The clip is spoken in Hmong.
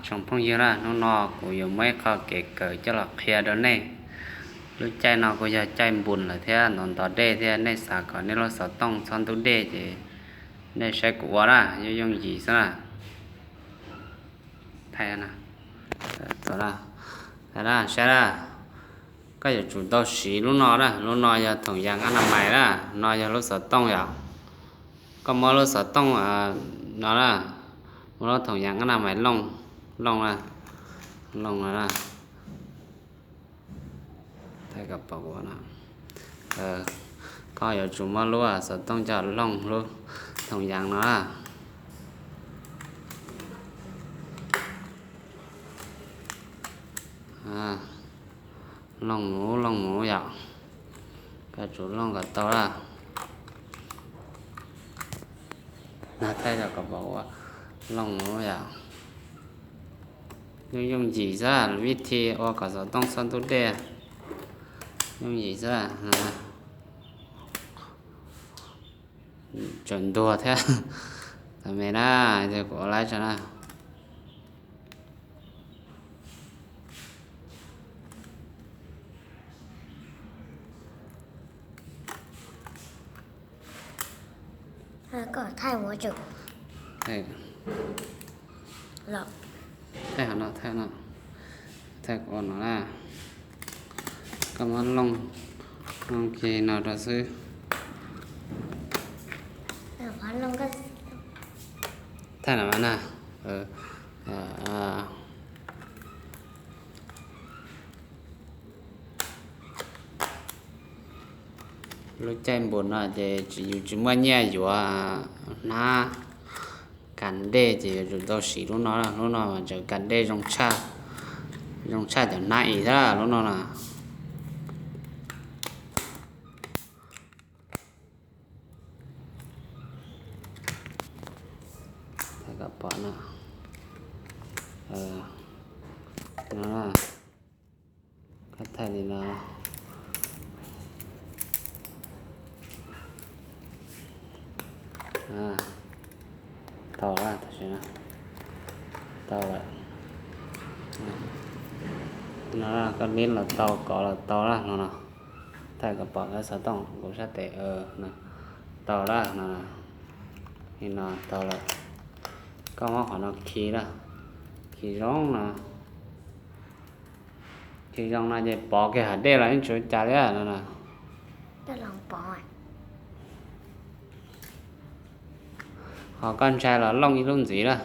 Tsoom phooj ywg na, hnub no kuv yuav muab ib qho kev kawm coj los qhia rau nej. Lub caij no kuj yog caij npun lawm thiab, ntov ntov dej thiab, nej xav kom nej lub xov tooj txhob ntub dej ces nej saib kuv ua na, yooj yooj yim xwb na. Saib na, koj yuav tsum tau siv lub no na, lub no yog thoom yas ab na mais na, no yog lub xov tooj yom. Koj muab lub xov tooj no na, muab lub thoom yas ab na mais looj, looj na, looj no na. Koj yuav tsum muab lub xov tooj coj looj lub thoom yas no na. Looj mus, looj mus yom. Koj tsum looj kom tau na. Thaij kom pom ua, looj mus yom. Yooj yooj yim xwb, vib thi ua kom xov tooj txhob ntub dej. Yooj yim xwb. Tseem ntuag thiab. Tau me na, kuv ua laib tso na. Thaij no, thaij no, thaij kuv ua no na. Koj muab looj, looj kiag no rau xwb. Thaij no na. Lub caij npun no ces yus tsis muaj nyiaj yuav hnab kas dej ces yuav tsum tau siv lub no, lub no mas tseem kas dej zoo tshaj cov hnab ib thiab lub no na. Thaij kom pom no. Koj thaij li no. Tau lawm, tam sim no tau lawm. No koj nib los tau, kov los tau lawm no no. Thaij kom pom lawv xov tooj kuv sab tes. Tau lawm no. Li no tau lawm. Koj muab qhov no khi lawm, khi zoo no. Khi zoo no ces pov kiag hav dej los yeej tsis ua cas li no. Ho koj ntshai los looj ib lub ntxiv lawm.